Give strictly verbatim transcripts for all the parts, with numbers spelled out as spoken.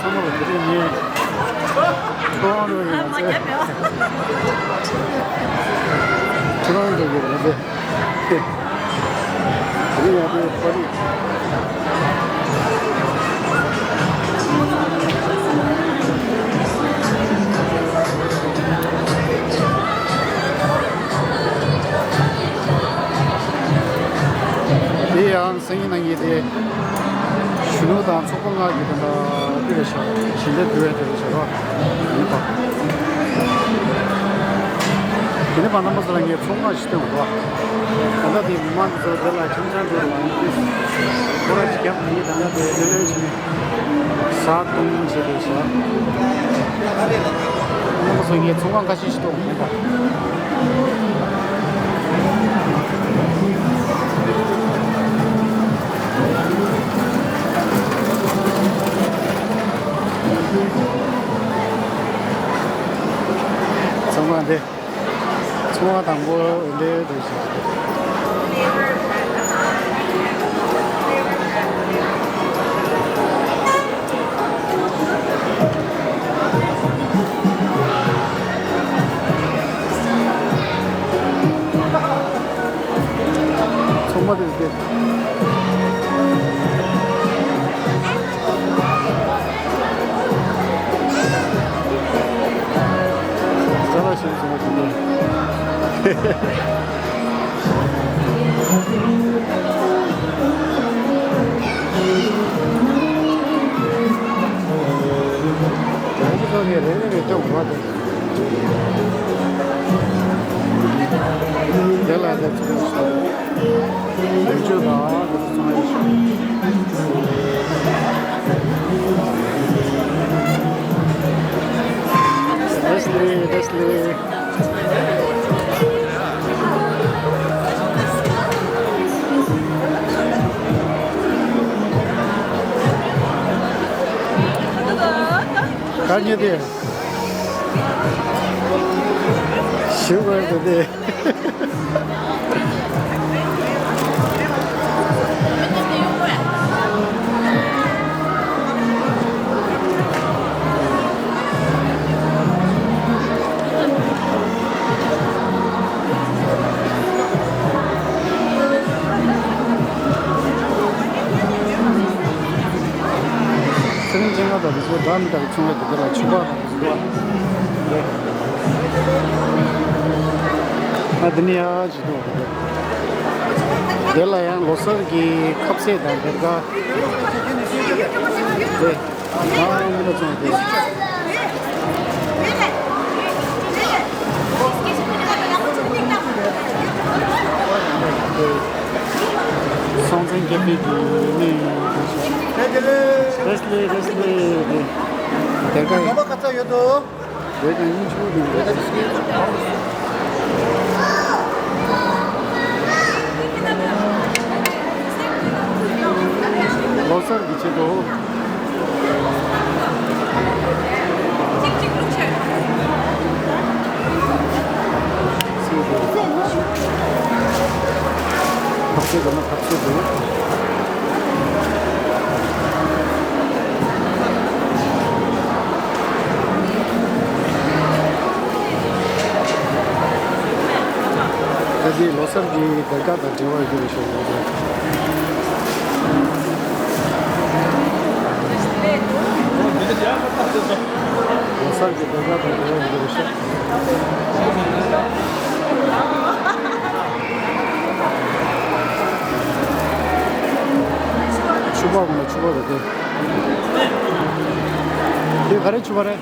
ཚང་མ་ལ་དེ་རིང་ངས་ཁྲོ་རོང་རོ་ཡིན་ང་ཚོའི་ཁྲོ་རོང་རོ་ཡིན་ང་ཚོའི་དེ་རིང་ང་ཚོའི་ཁོར་ཡུག་དེ་ཡང་སང་ཉིན་གནངས་ཉིན་དེ། གཞོན་ནུ་དང་ཚོགས་པ་ལྔ་གི་དོན་དག་འདི་རེད་ཤག་ཞིང་སྡེ་བསྡུ་བའི་དེ་རེད་ཤག་རོ། ཡིན་པ། དེ་ནི་བར་ན་མ་ཟ་ལ་ངས་ཚོགས་ལྔ་ཞིག་སྟོན་དགོས། ད་ལྟ་དེ་མི་མང་གི་ཚོ་དེ་ལ་ཁྱིམ་ཚང་འགྲོ་ལ་ཡིན་ཏེ། ཁོ་ར་ཅིག་རྒྱབ་ནས་ད་ལྟ་དེ་ལེ་ལོན་བྱས་ནས་ཟ་འཐུང་བྱས་ཏེ་ཤག་ཨ་མ་ཟ་ངས་ཚོགས་ལྔ་ཁ་ཤས་ཤིག་སྟོན་དགོས་ད། ཚང་མ་འདི། ཚོང་བ་དང་པོ་འདི་འདུག་ཤག་ཚོང་པ་དེ་དེ། ས་ལ་ཞིག་ཚོང་པ་དེ་དེ། དེ་ལ་དེ་ཚོ་དེ་ཚོ་དེ་ཚོ་དང་དེ་ཚོ་ཚང་མ་ཡོད་ཤག་བདེ་ལེགས། བདེ་ལེགས། ག་ཉེ་དེ། ཞུ་བར་དུ་དེ། ཚེ་རིང་ཅན་ལགས་དང་དེ་ཚོ་འདྲ་མི་འདྲ་བའི་ཚོང་ལས་དེ་དག་ལ་ཕྱུ་པ་དང་དེ་ཚོ་འདུག་ཨ། དེ་ནི་ཡ་ཅིག་འདུག་དེ་ལ་ཡང་ལོ་གསར་གྱི་ཁ་ཟས་དང་སྡེར་ཁ་དེ། སྲོང་བཙན་སྒམ་པོའི་གི་གནས་ཡིན་ནོ། བདེ་ལེགས། བདེ་ལེགས། བདེ་ལེགས། བོད་ཀྱང་སྙིང་རྗེ་པོ་འདུག་ལོ་གསར་གྱི་ཆེད་དུ། ཐབ་ཚད་དགོས་ན་ཐབ་ཚད་འདུག་ད་ལྟའི་ལོ་གསར་གྱི་སྡེར་ཁ་དང་འབྲེལ་བ་ཡོད་པའི་ཤོག་བུ་རེད། ལོ་གསར་གྱི་སྡེར་ཁ་དང་འབྲེལ་བ་ཡོད་པའི་ཤོག་ཕྱུ་པ་མ་ཕྱུ་པ་རེད་དེ། དེ་ག་རེ་ཕྱུ་པ་རེད།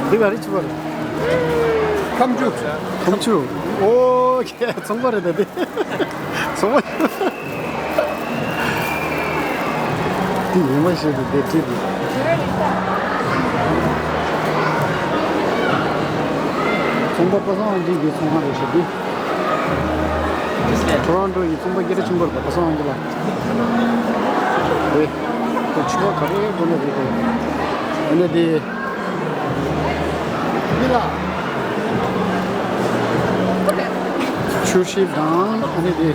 འདི་ག་རེ་ཕྱུ་པ་རེད། ཁམ་ཆུ། ཁམ་ཆུ། ཨོ་ཁེ་ཚོང་པ་རེད་ད་དེ། ཚོང་པ། དེ་ཉི་མ་ཞིག་ཏུ་དེ་བྲིས་འདུག་ཚོང་པ་པ་སངས་དབང་འདུས་ཀྱི་ཚོང་ཁང་རེད་ཤག་འདི། ཊོ་རོན་ཊོ་ཡི་ཚོང་པ་སྐད་གྲགས་ཆེན་པོ་རེད་པ། པ་སངས་དབང་འདུས་ལགས། རེད། ཁོ་ཕྱུ་པ་ག་རེ་དགོས་ན་རེད་དོ། ཨ་ནི་དེ། འདི་ལ། ཆུ་ཤེལ་དང་ཨ་ནི་དེ།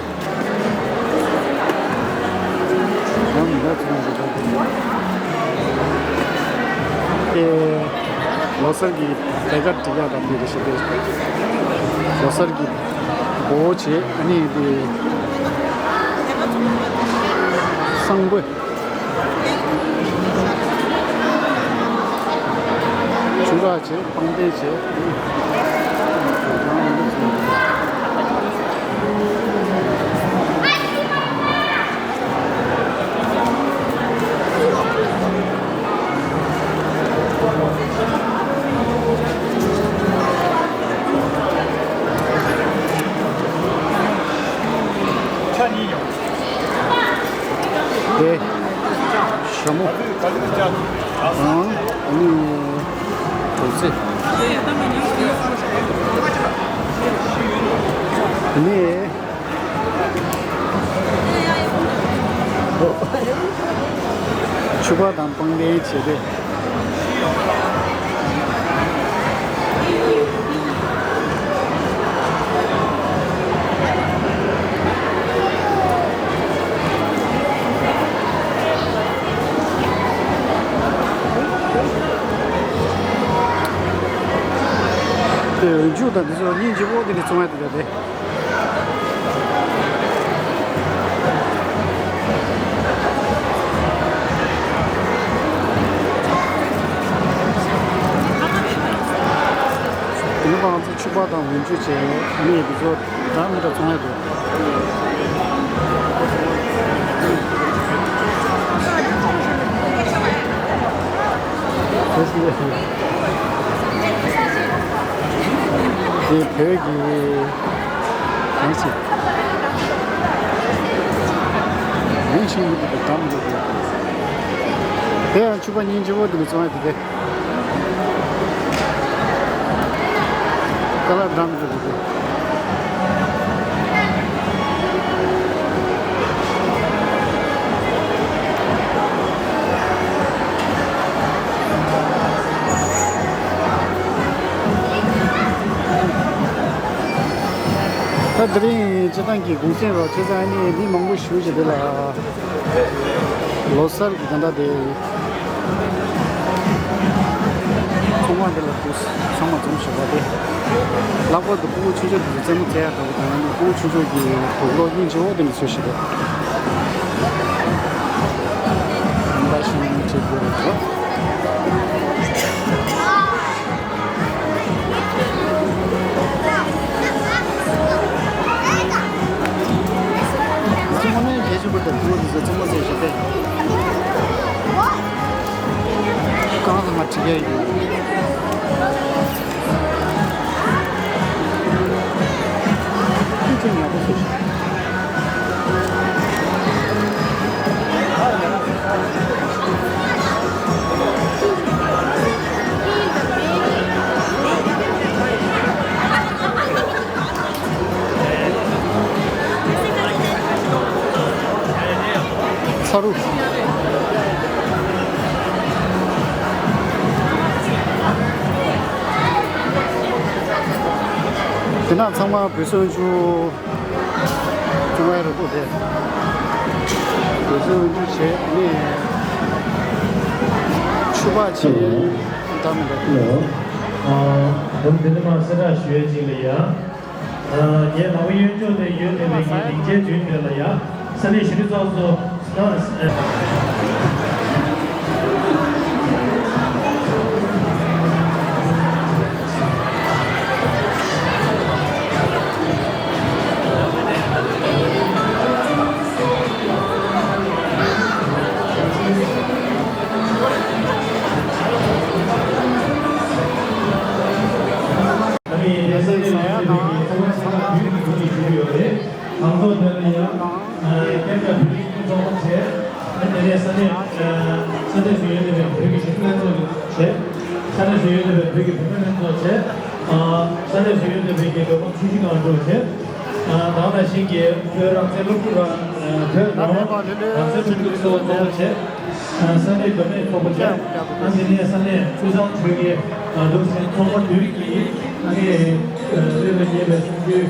ལོ་གསར་གྱི་ལས་ཀ་འགྲིག་ཡག་དང་དེ་རེ་ཞིག་རེད། ལོ་གསར་གྱི་སྒོ་བྱས། ཨ་ནི་དེ་བསང་ཕོད། ཆུ་རགས་བྱས། པང་གདན་བྱས། ཆ་གཉིས་ཡོད། དེ། ཞྭ་མོ། ཨང་། ཨ་ནི། གྲོང་ཚེ། ཨ་ནི། ཕྱུ་པ་དང་པང་གདན་བྱས་ཏེ། དེ་འོན་ཆུ་དང་དེ་ཚོ་སྙིང་རྗེ་པོ་དེ་ནས་བཙོང་ཡ་དེ་འདྲ་རེད། དེ་ནས་ང་ཚོ་ཕྱུ་པ་དང་འོན་ཆུ་བྱས། ཨ་ནི་དེ་ཚོ་འདྲ་མི་འདྲ་བཙོང་ཡ་འདུག་དེ་བོད་ཀྱི་གང་ཞིག་ཡིན་ཞིག་ཡིན་པའི་གཏམ་འདུག་དེ་ཡང་ཕྱུ་པ་སྙིང་རྗེ་པོ་འདི་ནས་བཙོང་ཡ་དེ་གས། ཀ་ལ་འགྲམ་དུ་རེད། ད་དེ་རིང་སྤྱི་བཏང་གི་གུང་སེང་རོགས་བྱས་ཙང་ནི་མི་མང་པོ་ཞེ་པོ་ཅིག་འདུག་ལ། ལོ་གསར་གྱི་ད་ལྟ་དེ་ཚོང་པ་འདི་ལ་འདུག་ཚང་མ་འཛོམས་བཞག་པ་དེ། ལྷག་པར་དུ་སྤུ་གུ་ཆུང་ཆུང་འདི་ཚོ་རྩེད་མོ་རྩེ་ཡག་འདྲ་པོ་དང་། སྤུ་གུ་ཆུང་ཆུང་གི་དུག་ལོག་སྙིང་རྗེ་པོ་དེ་འདྲ་ཚོས་ཤིག་རེད། ད་ཤིང་བྱེད་དགོས་རེད་འགྲོ། རྩེད་མོ་ནི་རྒྱལ་ཇུ་པོ་དང་ཕྲུ་གུ་དེ་ཚོ་རྩེད་མོ་རྩེ་བཞིན་པས། རྐང་ལག་ལ་འགྲིག་ཡ་ཡོད། ཤིན་ཏུ་ཡག་པོ་བཟོས་ཤག་ཚ་རུ། དེ་ན་ཚང་མ་བོད་སོན་ཆུ་ཅུང་བའི་རུ་ཁུག་དེ། བོད་སོན་ཆུ་བྱས་ནས་ཕྱུ་པ་བྱས་ད་མི་འདྲ། ཨ། འདི་ནི་མ་གསལ་བསྒྲགས་ཞུ་ཡས་ཅིག་ལ་ཡ། ངའི་ལག་པ་གཡོན་ཕྱོགས་ནས་ཡོད་བསྡད་པའི་གི་སྡིངས་ཆའི་མདུན་དེ་ལ་ཡ། ས་གནས་གཞིས་རིམ་ཚོགས་གཙོ། ཨ་ནི་ས་གནས་ས་ཡ་དང་ཚོགས་པ་ཚང་མ་བོད་ཀྱི་ཐོག་ནས་ཞུགས་ཡོད་རེད། ང་ཚོ་འདི་ལ་ཡང་ཨ་ནི་སྐད་ཆ་བོད་ཡིག་ཚོགས་པ་བྱས། ཨ་ནི་དེ་ནས་ས་གནས་ཨ་ས་གནས་སུ་ཡོད་བསྡད་པའི་བོད་ཀྱི་གཞོན་ནུ་ལྷན་ཚོགས་བྱས། ས་གནས་སུ་ཡོད་བསྡད་པའི་བོད་ཀྱི་བུད་མེད་ལྷན་ཚོགས་བྱས། ཨ་ས་གནས་སུ་ཡོད་བསྡད་པའི་གི་བོད་པ་ཚོས་གཞི་གང་དྲུག་བྱས། ཨ་ད་ག་ནང་བཞིན་གྱི་བོད་རང་བཙན་སློབ་ཕྲུག་རང་ཨ་བོད་རང་དབང་རང་བཙན་སློབ་ཕྲུག་ཚོགས་པ་ཚོགས་པ་བྱས། ས་གནས་བུད་མེད་ཚོགས་པ་བཅས། ཨ་ནི་ནས་ས་གནས་ཀུན་བཟང་ཆོས་རྒྱལ་འདུག་སེ་ཚོགས་པ་བདུན་གྱིས་ཨ་ནི་སླེབས་པ་ཉེ་བའི་གསུང་ཆོས་རྒྱུན་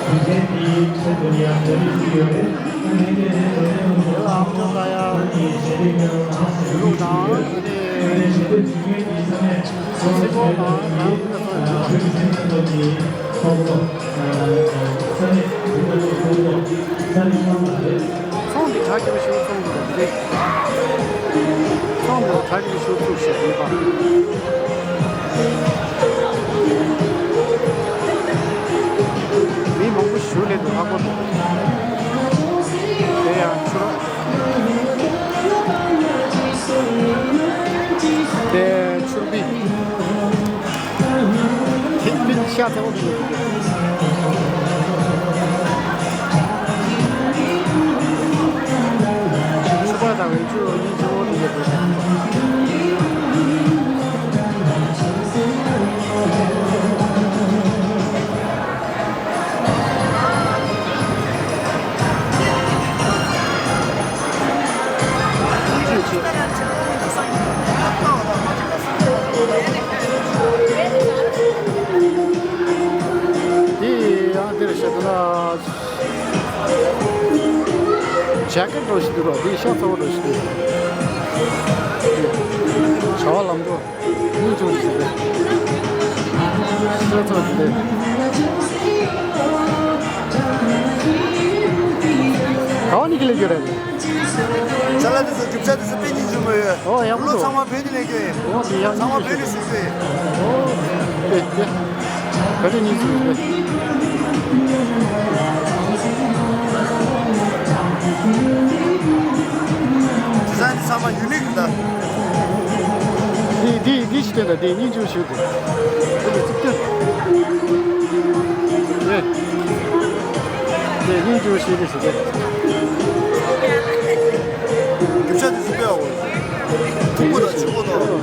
ལྡན་དེའི་ཆེད་དུ་ཡང་གྲ་སྒྲིག་བྱས་ཡོད་རེད། དེ་ལ་ཨ་མཆོག་ལ་ཡ་ལུག་དང་། ཚིག་པོ་དང་། ཚོང་འདི་གྲ་རྒྱས་ཤོག་ཚོང་འདི་རེད། ཚོང་འདི་གྲ་རྒྱས་ཤོག་ཚུགས་ཤིག་ཡིན་པ། མི་མང་པོ་ཞིག་སླེབས་འདུག་ལྷག་པར་དུ། དེ་ཡང་ཆུ་ར། དེ་ཆུར་པི། ཧིན་པིན་ཤ་ཚ་བོ་འདུག་ཆུ་པ་དང་བའི་ཆུ་རོ་གཉིས་ཆུ་བོ་འདུག་འདི་ཡང་འདིར་བཤད་ན། ཇེ་ཀེ་ཊི་འདྲ་ཞིག་འདུག་ར། འདི་ཤ་ཚ་བོ་འདྲ་ཞིག་འདུག་བྱ་བ་ལམ་འགྲོ། སྙིང་རྗེ་པོ་ཞིག་རེད། ཤ་ཚ་བོ་ཞིག་རེད། ག་བ་ནས་ཁྱེར་སླེབས་རྒྱུ་རེད། ཅ་ལག་དེ་ཚོ་རྒྱུ་ཆ་དེ་ཚོ་དཔེ་སྙིང་རྗེ་མོ་ཡོད། ཨོ་ཡག་པོ་འདུག་ལོ་ཚང་མ་བོད་ནས་སླེབས་རྒྱུ་ཡིན། ཨོ་དེ་ཡག་ཚང་མ་བོད་ནས་བཟོས་རྒྱུ་ཡིན། ཨོ་དེ་དེ་ག་དུས་སྙིང་རྗེ་རེད། དེ་ཚང་དེ་ཚང་མ་ཡུ་ནིག་ད། འདི་འདི་འདི་ཞིག་སྟོན་དང་། འདི་སྙིང་རྗེ་པོ་ཞིག་འདུག་འདི་ལ་ཚིག་སྟོན། ཨེ། འདི་སྙིང་རྗེ་པོ་ཞིག་རེད་ཟེར་ཏེ། རྒྱུ་ཆ་དེ་ཚོ་དཔེ་ཡག་པོ། མཐུག་པོ་དང་ལྗིད་པོ་དང་།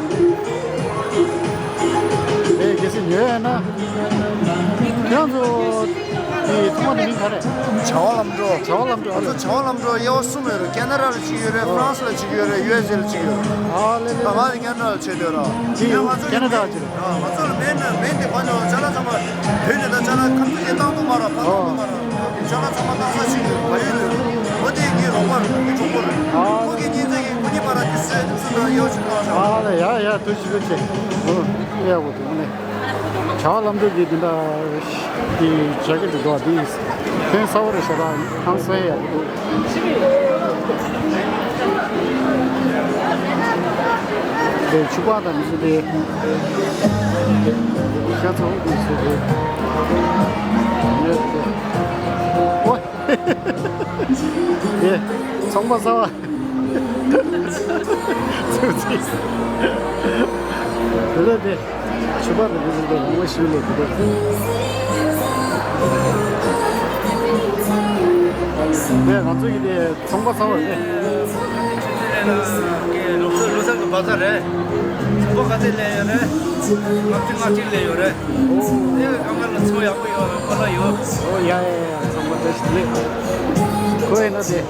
ཨེ་གལ་སྲིད་ཉོས་ཡོད་ན། ཁྱེད་རང་ཚོ་དེ་ཚོང་པ་དེ་མིང་ག་རེ། བྱ་བ་ལམ་འགྲོ། བྱ་བ་ལམ་འགྲོ་ཨ་ང་ཚོ་ལེ། བྱ་བ་ལམ་འགྲོ་དབྱེ་བ་གསུམ་ཡོད་རེད། ཁེ་ན་ཌ་ལ་གཅིག་ཡོད་རེད། ཨོ། ཧྥ་རན་སི་ལ་གཅིག་ཡོད་རེད། ཡུ་ཨེས་ཨེ་ལ་གཅིག་ཡོད་རེད། ཨ་ལེ་ལེ། ང་ཚོ་ཁེ་ན་ཌ་ལ་བྱས་ཡོད་ར། དེ་ཡང་ང་ཚོ་ཁེ་ན་ཌ་ལ་བྱས་རེད། ཨ་ང་ཚོ་ལ་མེད་ན་མེད་དེ་བ་ཉོ་ཅ་ལག་ཚང་མ་བོད་ནས་ད་ཅ་ལག་ཁ་ཐུག་ཅིག་བཏང་ཐུབ་མ་ར་ཕ་ཐུག་ཐུབ་མ་ར། ཨོ། ཅ་ལག་ཚང་མ་བཏང་ས་ཞིག་ཡོད་བ་ཡོད་རེད། འོ་དེ་ངའི་རོགས་པ་རེད། ངའི་གྲོགས་པོ་རེད། ཨ་ཁོ་གི་གཉེན་ཚན་གྱི་ཁོ་གཉིས་པ་ར་དེ་སུས་དེ་ཚོ་ད་ཡོ་ཆུ་བཏང་ཤག་ཨ་ལེ་ཡ་ཡ་ཐུགས་རྗེ་ཆེ། ཨོ་ཡག་པོ་འདུག་ནས། བྱ་བ་ལམ་འགྲོ་གི་འདི་འདྲ་གི་ཇེ་ཀེ་ཊི་འདུག་འདི་ཕན་གསར་པ་རེད་ཤག་ད་ཧང་སང་ཡག་པོ་འདུག་དེ་ཕྱུ་པ་དང་མི་ཚོ་དེ་ཤ་ཚ་བོ་དེ་ཚོ་དེ་ཡོད་དེ། ཨོ། དེ་ཚོང་པ་གསར་པ། ཚུར་ཚུར། དེ་ལ་དེ་ཕྱུ་པ་དང་དེ་ཚོ་དེ་མང་པོ་ཞིག་ལས་དེ་དེ། དེ་ང་ཚོ་གི་དེ་ཚོང་པ་གསར་པ་རེད། ལོ་གསར་ལོ་གསར་གི་བ་ཚ་རེད། ཚོང་པ་ག་ཚད་ལས་ཡོད་རེད། ལྔ་བཅུ་ང་གཅིག་ལས་ཡོད་རེད། དེ་ག་ང་ལ་ཚོང་ཡག་པོ་ཡོད་ཁོ་ན་ཡོད། ཨོ་ཡ་ཡ་ཡ། ཚང་མ་བཀྲ་ཤིས་བདེ་ལེགས། ཁོ་ཡིན་ན་དེ།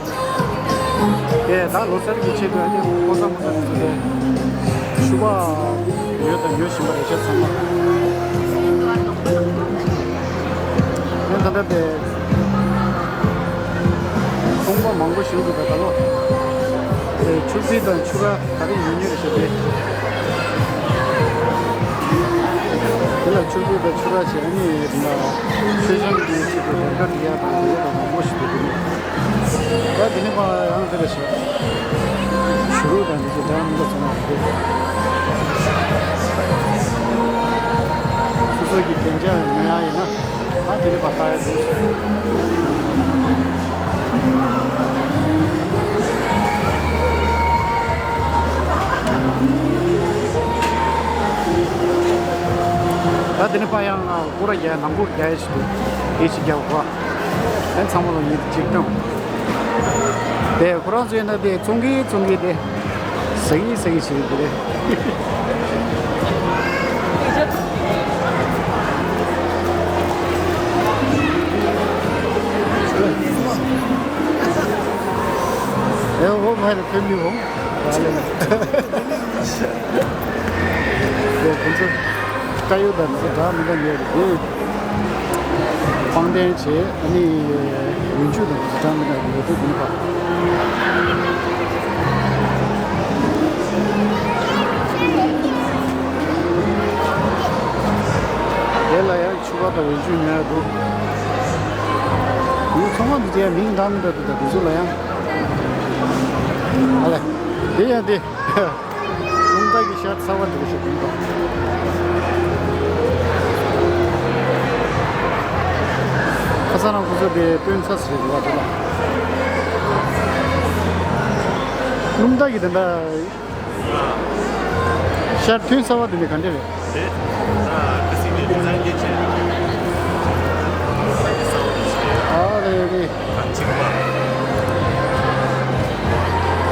དེ་ད་ལོ་གསར་གྱི་ཆེད་དུ་ཨ་ནི་ཕོ་གསར་མོ་གསར་དེ་ཚོ་དེ་ཕྱུ་པ་ཉོས་དང་ཉོ་བཞིན་པ་རེད་ཤག་ཚང་མ། ཨེ་ད་ལྟ་དེ་ཚོང་པ་མང་པོ་ཞིག་འདུག་ད་ད་ལོ། དེ་ཆུ་ཚིལ་དང་ཆུ་ར་ག་རེ་ཉོ་ཉོ་རེད་ཤག་དེ། དེ་ལ་ཆུ་ཚིལ་དང་ཆུ་ར་བྱས་ཨ་ནི་ཡིན་ན་མཆོད་བཤམས་ཀྱི་ཆེད་དུ་རས་དཀར་འདི་ཡག་དང་དེ་ཡག་དང་མང་པོ་ཞིག་འདུག་ད་དེ་ནས་ཕར་ཡང་དེ་ལ་ཞིག་བྱུ་རུ་དང་འདི་ཚོ་འདྲ་མི་འདྲ་ཚང་མ་རེད། སོ་སོ་གི་གན་རྒྱ་ཉོ་ཡག་ཡིན་ན་ད་དེ་ནས་ཕར་ལྟ་ཡག་འདུག་ད་དེ་ནས་ཕར་ཡང་སྐོར་ར་རྒྱག་ནང་སྐོར་རྒྱག་ཡག་ཞིག་འདུག་དེ་ཞིག་རྒྱག་དགོས། ཨེ་ཚང་མ་ལ་ཉིན་གཅིག་བཏང་། དེ་ཁོ་རང་ཚོའི་ནང་དེ་ཚོང་གི་ཚོང་གི་དེ་ཟ་གི་ཟ་གི་བྱེད་ཀྱི་རེད། ཨེ་འོ་མ་རེད་ཕེབས་མི་འོང་། དེ་ཁོ་ཚོ་དཀར་ཡོལ་དང་འདི་ཚོ་འདྲ་མི་འདྲ་ཉོས་རེད་དེ། པང་གདན་བྱས་ཨ་ནི། ཡུལ་ཆུ་དང་དུ་གྲངས་མི་འདྲ་གི་ཡོད་དུ་དགོས་པ། དེ་ལ་ཡང་ཆུ་བ་དང་ཡུལ་ཆུ་ཉོ་ཡ་འདུག་ཡུལ་ཚང་མ་འདི་དེ་མིང་འདྲ་མི་འདྲ་འདུག་ད་དེ་ཚོ་ལ་ཡང་། ཨ་ལས། དེ་ཡང་དེ། རླུང་རྟ་གི་ཤར་ཚ་བ་འདུག་ཞིག་ཡིན་པ། ཁ་སང་རང་ཁོ་ཚོ་དེ་སྟོན་ཚ་ཟེར་བ་དེ་ལ། རླུང་རྟ་གི་དེ་འདྲ་ཤར་ཐོན་ཚ་བ་དེ་ནི་ག་འདྲ་རེད། དེ་ཨ་ཁ་སི་དེ་དེ་ཚ་གི་ཆེ། ཨ་རེ་རེ། གངས་ཅན་པ།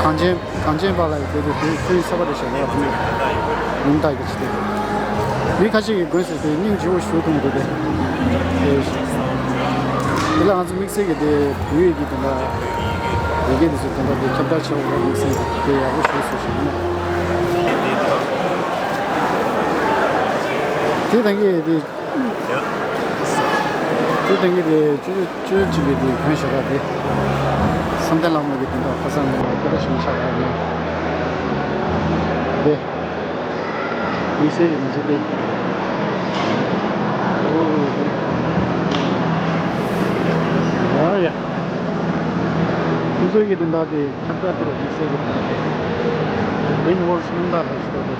གངས་ཅན། གངས་ཅན་པ་ལ་ཡི་དེ་དེ་དེ་དེ་ས་པ་དེ་བྱས་ན་ཡང་མི་མི་འདའ་ཡི་གོ། མི་འདའ་གི་ཆེད་དུ། མི་ཁ་ཤས་ཀྱི་དགོན་ཟེར་དེ་སྙིང་རྗེ་བོ་ཞུ་ཐུབ་མི་འདུག་སྟེ། དེ་ལ་ང་ཚོ་དམིགས་བསལ་གྱི་དེ་བོད་ཡིག་གི་དེ་འདྲ་ཡི་གེ་དེ་ཚོ་དེ་འདྲ་དེ་ཁྱབ་བསྒྲགས་བྱེད་དགོས་པ་དམིགས་བསལ་དེ་ཡག་པོ་ཞུ་སོ་ཞིག་ཡིན་ན། དེ་དང་གི་དེ། དེ་དང་གི་དེ་ཅུ་ཅུ་གཅིག་གི་དེ་གོན་ཞོག་པ་དེ། བསམ་གཏན་ལྷ་མོ་གི་དེ་འདྲ་ཁ་སང་ནས་སྐད་ཆ་ཞུ་ཆགས་པ་ཡིན་ན། དེ། མི་སེར་ཡིན་ཚུལ་དེ། ཨོ་ཡ། ཁོ་ཚོ་གི་དེ་འདྲ་དེ། ཁྱབ་བསྒྲགས་དེ་ལ་དམིགས་བསལ་གྱི་དེ་འདྲ་དེ། ཡུ་ནི་ཝར་སི་རླུང་རྟ་ལ་ཞུ་བ་དེ།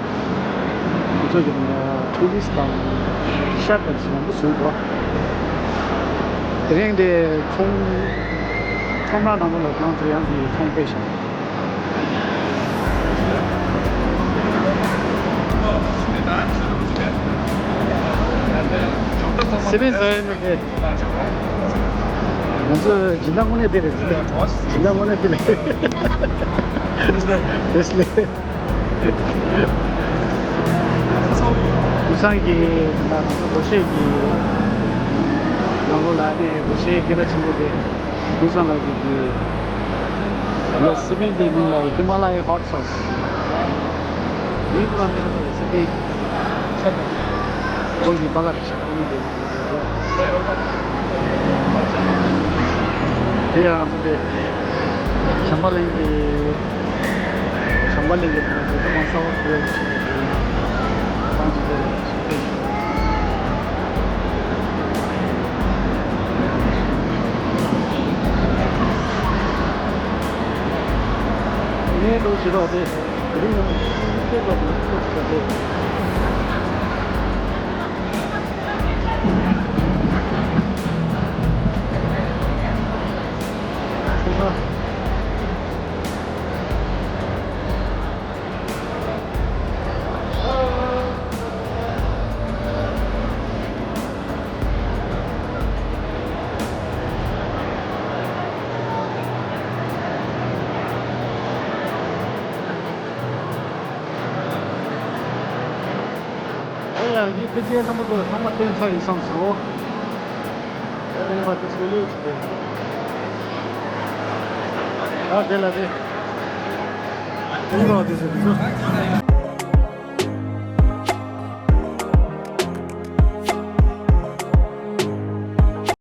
ཁོ་ཚོ་གི་དེ་འདྲ་ཊུ་རི་སི་དང་ཤར་དང་ཞིག་མང་པོ་བཟོས་འདུག་དེ་རིང་དེ་ཚོང་། ཁྲོམ་ར་ནང་ལ་ཁོང་ཚོ་ཡང་དེ་ཚོང་སྤེལ་ཤག་སེ་བན་ཟ་ཡི་མི་དེ། ང་ཚོ་སྦྱིན་བདག་དངོས་གནས་དེ་རེད། སྦྱིན་བདག་དངོས་གནས་དེ་རེད། དེ་སླེབས། ཀུན་བཟང་གིས་ང་ཚོ་སྒོར་གཞས་ཀྱི་ནང་ལོགས་ལ་ནས་སྒོར་གཞས་སྐད་གྲགས་ཆེན་པོ་དེ་ཀུན་བཟང་ལགས་ཀྱིས་ཀྱི་ལ་སི་པན་དེའི་མིང་ལ་ཧི་མ་ལ་ཡའི་ཧོཊ་སོ་སི། མིང་ཁོ་རང་མེད་པ་ལ་སི་པན་ཆ་དང་སྒོར་གྱི་པ་ལ་རེ་ཞིག་ཁོ་མི་དེ། དེ་ཡང་ང་ཚོ་དེ་བྱམས་པ་གླིང་གི། བྱམས་པ་གླིང་གི་དེ་ཚོ་མ་ས་བ་ཁུལ་ལ་ཡོད་ཆེད་དེ་ཡང་ཏང་ཅི་དེ་ལ་ཞིག་ཕེབས་ཤིང་། ངས་ལོ་བཞི་པ་དེ་དེ་རིང་ཡང་ཚེ་ལོ་བཞི་པ་དེ། ཨེ་ཡ། ངའི་ཕལ་ཆེར་རྣམ་པ་ཚོ་ཚང་མ་བསྟན་ཚར་ཡིན་བསམ་སོང་། ཨེ་མ་དེ་སུ་ལོས་བྱེད། ཨ་དེ་ལ་དེ། ཨེ་རོ་དེ་ཚོ་དེ་ཚོ།